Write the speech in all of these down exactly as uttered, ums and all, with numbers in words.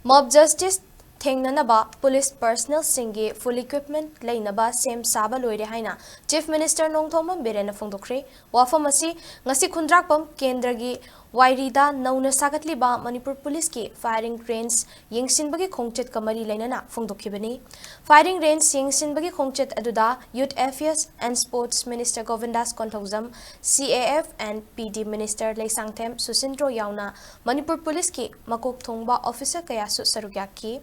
Mob justice ꯊꯦꯡꯅꯅꯕ police ꯄꯔꯁꯅꯦꯜꯁꯤꯡꯒꯤ ꯐꯨꯜ ꯏꯀ꯭ꯋꯤꯞꯃꯦꯟꯠ ꯂꯩꯅꯕ ꯁꯦꯝ ꯁꯥꯕ ꯂꯣꯏꯔꯦ ꯍꯥꯏꯅ ꯆꯤꯐ ꯃꯤꯅꯤꯁꯇꯔ ꯅꯣꯡꯊꯣꯝꯕꯝ ꯕꯤꯔꯦꯟꯅ ꯐꯣꯡꯗꯣꯛꯈ꯭ꯔꯦ꯫ ꯋꯥꯐꯝ ꯑꯁꯤ ꯉꯁꯤ ꯈꯨꯟꯗ꯭ꯔꯥꯛꯄꯝ ꯀꯦꯟꯗ꯭ꯔꯒꯤ ꯋꯥꯏꯔꯤꯗ ꯅꯧꯅ ꯁꯥꯒꯠꯂꯤꯕ ꯃꯅꯤꯄꯨꯔ ꯄꯨꯂꯤꯁꯀꯤ ꯐꯥꯌꯔꯤꯡ ꯔꯦꯟꯖ ꯌꯦꯡꯁꯤꯟꯕꯒꯤ ꯈꯣꯡꯆꯠꯀ ꯃꯔꯤ ꯂꯩꯅꯅ ꯐꯣꯡꯗꯣꯛꯈꯤꯕꯅꯤ꯫ ꯐꯥꯌꯔꯤꯡ ꯔꯦꯟꯖ ꯌꯦꯡꯁꯤꯟꯕꯒꯤ ꯈꯣꯡꯆꯠ ꯑꯗꯨꯗ Youth Affairs and Sports Minister ꯒꯣꯕꯤꯟꯗꯥꯁ Konthoujam, C A F and P D Minister Leishangthem ꯁꯨꯁꯤꯟꯗ꯭ꯔꯣ ꯌꯥꯎꯅ ꯃꯅꯤꯄꯨꯔ ꯄꯨꯂꯤꯁꯀꯤ ꯃꯀꯣꯛ ꯊꯣꯡꯕ ꯑꯣꯐꯤꯁꯔ ꯀꯌꯥꯁꯨ ꯁꯔꯨꯛ ꯌꯥꯈꯤ꯫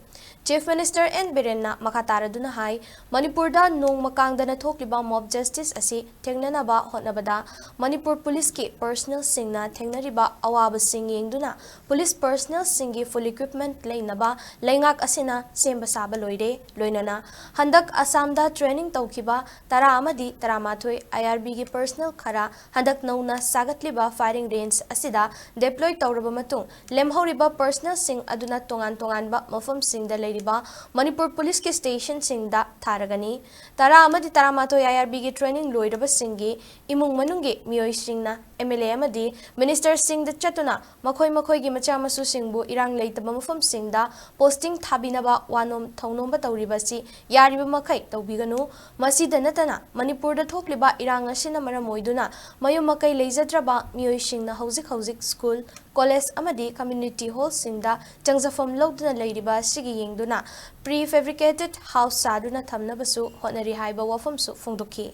ꯆꯤꯐ ꯃꯤꯅꯤꯁꯇꯔ ꯑꯦꯟ ꯕꯤꯔꯦꯟꯅ ꯃꯈꯥ ꯇꯥꯔꯗꯨꯅ ꯍꯥꯏ, ꯃꯅꯤꯄꯨꯔꯗ ꯅꯣꯡꯃ ꯀꯥꯡꯗꯅ ꯊꯣꯛꯂꯤꯕ ꯃꯣꯕ ꯖꯁꯇꯤꯁ ꯑꯁꯤ ꯊꯦꯡꯅꯅꯕ ꯍꯣꯠꯅꯕꯗ ꯃꯅꯤꯄꯨꯔ ꯄꯨꯂꯤꯁꯀꯤ ꯄꯔꯁꯅꯦꯜꯁꯤꯡꯅ ꯊꯦꯡꯅꯔꯤꯕ ꯑꯋꯥꯕꯁꯤꯡ ꯌꯦꯡꯗꯨꯅ ꯄꯨꯂꯤꯁ ꯄꯔꯁꯅꯦꯜꯁꯤꯡꯒꯤ ꯐꯨꯜ ꯏꯀ꯭ꯋꯤꯞꯃꯦꯟꯠ ꯂꯩꯅꯕ ꯂꯩꯉꯥꯛ ꯑꯁꯤꯅ ꯁꯦꯝꯕ ꯁꯥꯕ ꯂꯣꯏꯔꯦ꯫ ꯂꯣꯏꯅꯅ ꯍꯟꯗꯛ ꯑꯁꯥꯝꯗ ꯇ꯭ꯔꯦꯅꯤꯡ ꯇꯧꯈꯤꯕ ꯇꯔꯥ ꯑꯃꯗꯤ ꯇꯔꯥꯃꯥꯊꯣꯏ I R B ꯒꯤ ꯄꯔꯁꯅꯦꯜ ꯈꯔ ꯍꯟꯗꯛ ꯅꯧꯅ ꯁꯥꯒꯠꯂꯤꯕ ꯐꯥꯌꯔꯤꯡ ꯔꯦꯟꯖ ꯑꯁꯤꯗ ꯗꯦꯄ꯭ꯂꯣꯏ ꯇꯧꯔꯕ ꯃꯇꯨꯡ, ꯂꯦꯝꯍꯧꯔꯤꯕ ꯄꯔꯁꯅꯦꯜꯁꯤꯡ ꯑꯗꯨꯅ ꯇꯣꯉꯥꯟ ꯇꯣꯉꯥꯟꯕ ꯃꯐꯝꯁꯤꯡꯗ ꯂꯩꯔꯤꯕ ꯃꯅꯤꯄꯨꯔ ꯄꯨꯂꯤꯁꯀꯤ ꯁ꯭ꯇꯦꯁꯟꯁꯤꯡꯗ ꯊꯥꯔꯒꯅꯤ꯫ ꯇꯔꯥ ꯑꯃꯗꯤ ꯇꯔꯥꯃꯥꯊꯣꯏ I R B ꯒꯤ ꯇ꯭ꯔꯦꯅꯤꯡ ꯂꯣꯏꯔꯕꯁꯤꯡꯒꯤ ꯏꯃꯨꯡ ꯃꯅꯨꯡꯒꯤ ꯃꯤꯑꯣꯏꯁꯤꯡꯅ M L A ꯑꯃꯗꯤ ꯃꯤꯅꯤꯁꯇꯔꯁꯤꯡꯗ ꯆꯠꯇꯨꯅ ꯃꯈꯣꯏ ꯃꯈꯣꯏꯒꯤ ꯃꯆꯥ ꯃꯁꯨꯁꯤꯡꯕꯨ ꯏꯔꯥꯡ ꯂꯩꯇꯕ ꯃꯐꯝꯁꯤꯡꯗ ꯄꯣꯁꯇꯤꯡ ꯊꯥꯕꯤꯅꯕ ꯋꯥꯅꯣꯝ ꯊꯧꯅꯣꯝꯕ ꯇꯧꯔꯤꯕ ꯑꯁꯤ ꯌꯥꯔꯤꯕ ꯃꯈꯩ ꯇꯧꯕꯤꯒꯅꯨ꯫ ꯃꯁꯤꯗ ꯅꯠꯇꯅ ꯃꯅꯤꯄꯨꯔꯗ ꯊꯣꯛꯂꯤꯕ ꯏꯔꯥꯡ ꯑꯁꯤꯅ ꯃꯔꯝ ꯑꯣꯏꯗꯨꯅ ꯃꯌꯨꯝ ꯃꯀꯩ ꯂꯩꯖꯗ꯭ꯔꯕ ꯃꯤꯑꯣꯏꯁꯤꯡꯅ ꯍꯧꯖꯤꯛ ꯍꯧꯖꯤꯛ ꯁ꯭ꯀꯨꯜ, ꯀꯣꯂꯦꯖ ꯑꯃꯗꯤ ꯀꯝꯃ꯭ꯌꯨꯅꯤꯇꯤ ꯍꯣꯜꯁꯤꯡꯗ ꯆꯪꯖꯐꯝ ꯂꯧꯗꯨꯅ ꯂꯩꯔꯤꯕ ꯑꯁꯤꯒꯤ ꯌꯦꯡꯗꯨꯅ pre fabricated house ꯁꯥꯗꯨꯅ ꯊꯝꯅꯕꯁꯨ ꯍꯣꯠꯅꯔꯤ ꯍꯥꯏꯕ ꯋꯥꯐꯝꯁꯨ ꯐꯣꯡꯗꯣꯛꯈꯤ꯫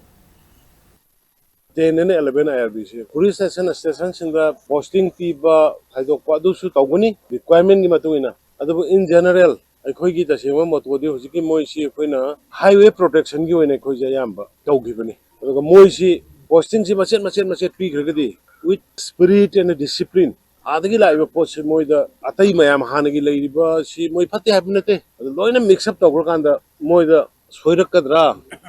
Ten and eleven I R B ꯁꯤ police station ꯁ꯭ꯇꯦꯁꯟꯁꯤꯡꯗ ꯄꯣꯁꯇꯤꯡ ꯄꯤꯕ ꯈꯥꯏꯗꯣꯛꯄ ꯑꯗꯨꯁꯨ ꯇꯧꯒꯅꯤ requirementꯀꯤ ꯃꯇꯨꯡ ꯏꯟꯅ꯫ ꯑꯗꯨꯕꯨ in general ꯑꯩꯈꯣꯏꯒꯤ ꯇꯁꯦꯡꯕ ꯃꯣꯇꯣꯗꯤ ꯍꯧꯖꯤꯛꯀꯤ ꯃꯣꯏꯁꯤ ꯑꯩꯈꯣꯏꯅ highway protectionꯒꯤ ꯑꯣꯏꯅ ꯑꯩꯈꯣꯏꯁꯦ ꯑꯌꯥꯝꯕ ꯇꯧꯈꯤꯕꯅꯤ꯫ ꯑꯗꯨꯒ ꯃꯣꯏꯁꯤ ꯄꯣꯁꯇꯤꯡꯁꯤ ꯃꯆꯦꯠ ꯃꯆꯦꯠ ꯃꯆꯦꯠ ꯄꯤꯈ꯭ꯔꯒꯗꯤ with spirit and discipline ꯑꯥꯗꯒꯤ ꯂꯥꯛꯏꯕ ꯄꯣꯠꯁꯤ ꯃꯣꯏꯗ ꯑꯇꯩ ꯃꯌꯥꯝ ꯍꯥꯟꯅꯒꯤ ꯂꯩꯔꯤꯕ ꯁꯤ ꯃꯣꯏ ꯐꯠꯇꯦ ꯍꯥꯏꯕ ꯅꯠꯇꯦ, ꯑꯗꯨ ꯂꯣꯏꯅ mix up ꯇꯧꯈ꯭ꯔꯀꯥꯟꯗ ꯃꯣꯏꯗ ꯁꯣꯏꯔꯛꯀꯗ꯭ꯔꯥ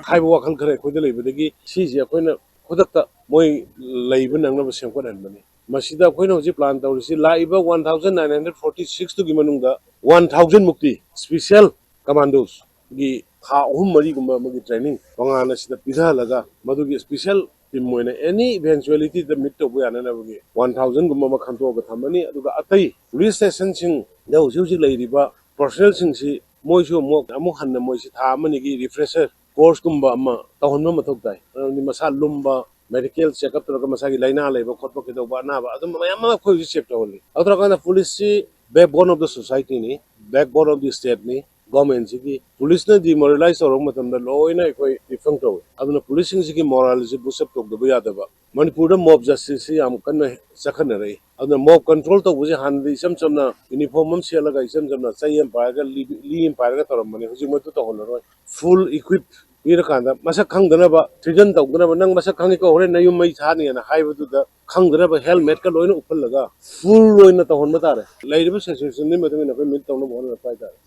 ꯍꯥꯏꯕ ꯋꯥꯈꯜ ꯈꯔ ꯑꯩꯈꯣꯏꯗ ꯂꯩꯕꯗꯒꯤ ꯁꯤꯁꯦ ꯑꯩꯈꯣꯏꯅ ꯈꯨꯗꯛꯇ ꯃꯣꯏ ꯂꯩꯕ ꯅꯪꯅꯕ ꯁꯦꯝꯒꯠꯍꯟꯕꯅꯤ꯫ ꯃꯁꯤꯗ ꯑꯩꯈꯣꯏꯅ ꯍꯧꯖꯤꯛ plan ꯇꯧꯔꯤꯁꯤ ꯂꯥꯛꯏꯕ one thousand nine hundred forty six ꯇꯨꯒꯤ ꯃꯅꯨꯡꯗ one thousand ꯃꯨꯛꯇꯤ special commandos ꯒꯤ ꯊꯥ ꯑꯍꯨꯝ ꯃꯔꯤꯒꯨꯝꯕ ꯑꯃꯒꯤ training ꯇꯣꯉꯥꯟꯅ ꯁꯤꯗ ꯄꯤꯊꯍꯜꯂꯒ ꯃꯗꯨꯒꯤ special ꯇꯤꯝ ꯑꯣꯏꯅ ꯑꯦꯅꯤ ꯏꯚꯦꯟꯆꯨꯋꯦꯂꯤꯇꯤꯗ ꯃꯤꯠ ꯇꯧꯕ ꯌꯥꯅꯅꯕꯒꯤ ꯋꯥꯟ ꯊꯥꯎꯖꯟꯒꯨꯝꯕ ꯑꯃ ꯈꯟꯗꯣꯛꯑꯒ ꯊꯝꯃꯅꯤ꯫ ꯑꯗꯨꯒ ꯑꯇꯩ ꯄꯨꯂꯤꯁ ꯁ꯭ꯇꯦꯁꯟꯁꯤꯡꯗ ꯍꯧꯖꯤꯛ ꯍꯧꯖꯤꯛ ꯂꯩꯔꯤꯕ ꯄꯔꯁꯣꯅꯦꯜꯁꯤꯡꯁꯤ ꯃꯣꯏꯁꯨ ꯑꯃꯨꯛ ꯑꯃꯨꯛ ꯍꯟꯅ ꯃꯣꯏꯁꯤ ꯊꯥ ꯑꯃꯅꯤꯒꯤ ꯔꯤꯐ꯭ꯔꯦꯁꯔ ꯀꯣꯔꯁꯀꯨꯝꯕ ꯑꯃ ꯇꯧꯍꯟꯕ ꯃꯊꯧ ꯇꯥꯏ꯫ ꯃꯔꯝꯗꯤ ꯃꯁꯥ ꯂꯨꯝꯕ, ꯃꯦꯗꯤꯀꯦꯜ ꯆꯦꯛꯑꯞ ꯇꯧꯔꯒ ꯃꯁꯥꯒꯤ ꯂꯥꯏꯅꯥ ꯂꯩꯕ ꯈꯣꯠꯄ ꯀꯩꯗꯧꯕ ꯑꯅꯥꯕ ꯑꯗꯨꯝꯕ ꯃꯌꯥꯝ ꯑꯃ ꯑꯩꯈꯣꯏ ꯍꯧꯖꯤꯛ ꯆꯦꯛ ꯇꯧꯍꯜꯂꯤ꯫ ꯑꯗꯨ ꯇꯧꯔꯀꯥꯟꯗ ꯄꯨꯂꯤꯁꯁꯤ backbone of the societyꯅꯤ, backbone of the stateꯅꯤ꯫ ꯒꯣꯔꯃꯦꯟꯁꯤꯒꯤ ꯄꯨꯂꯤꯁꯅ ꯗꯤꯃꯣꯔꯦꯂꯥꯏꯁ ꯇꯧꯔꯛꯄ ꯃꯇꯝꯗ ꯂꯣꯏꯅ ꯑꯩꯈꯣꯏ ꯗꯤꯐꯪ ꯇꯧꯏ꯫ ꯑꯗꯨꯅ ꯄꯨꯂꯤꯁꯁꯤꯡꯁꯤꯒꯤ ꯃꯣꯔꯥꯜꯁꯤ ꯕꯨꯁ ꯑꯞ ꯇꯧꯗꯕ ꯌꯥꯗꯕ꯫ ꯃꯅꯤꯄꯨꯔꯗ ꯃꯣꯕ ꯖꯁꯇꯤꯁꯁꯤ ꯌꯥꯝ ꯀꯟꯅ ꯆꯠꯈꯠꯅꯔꯛꯏ꯫ ꯑꯗꯨꯅ ꯃꯣꯕ ꯀꯟꯇ꯭ꯔꯣꯜ ꯇꯧꯕꯁꯤ ꯍꯥꯟꯅꯗꯤ ꯏꯆꯝ ꯆꯝꯅ ꯌꯨꯅꯤꯐꯣꯔꯝ ꯑꯃ ꯁꯦꯠꯂꯒ ꯏꯆꯝ ꯆꯝꯅ ꯆꯩ ꯑꯃ ꯄꯥꯏꯔꯒ ꯂꯤ ꯑꯃ ꯄꯥꯏꯔꯒ ꯇꯧꯔꯝꯕꯅꯤ꯫ ꯍꯧꯖꯤꯛꯃꯛꯇ ꯇꯧꯍꯜꯂꯔꯣꯏ꯫ ꯐꯨꯜ ꯏꯀ꯭ꯋꯤꯞ ꯄꯤꯔꯀꯥꯟꯗ ꯃꯁꯛ ꯈꯪꯗꯅꯕ ꯊ꯭ꯔꯤꯇꯟ ꯇꯧꯗꯅꯕ, "ꯅꯪ ꯃꯁꯛ ꯈꯪꯉꯤꯀꯣ, ꯍꯣꯔꯦꯟ ꯅꯌꯨꯝ ꯃꯩ ꯊꯥꯅꯤꯅ" ꯍꯥꯏꯕꯗꯨꯗ ꯈꯪꯗꯅꯕ ꯍꯦꯜꯃꯦꯠꯀ ꯂꯣꯏꯅ ꯎꯞꯍꯜꯂꯒ ꯐꯨꯜ ꯑꯣꯏꯅ ꯇꯧꯍꯟꯕ ꯇꯥꯔꯦ꯫ ꯂꯩꯔꯤꯕ ꯁꯤꯆꯨꯋꯦꯁꯟꯗꯨꯒꯤ ꯃꯇꯨꯡ ꯏꯟꯅ ꯑꯩꯈꯣꯏ ꯃꯤꯠ ꯇꯧꯅꯕ ꯍꯣꯠꯅꯔꯛꯄ ꯍꯥꯏꯇꯥꯔꯦ꯫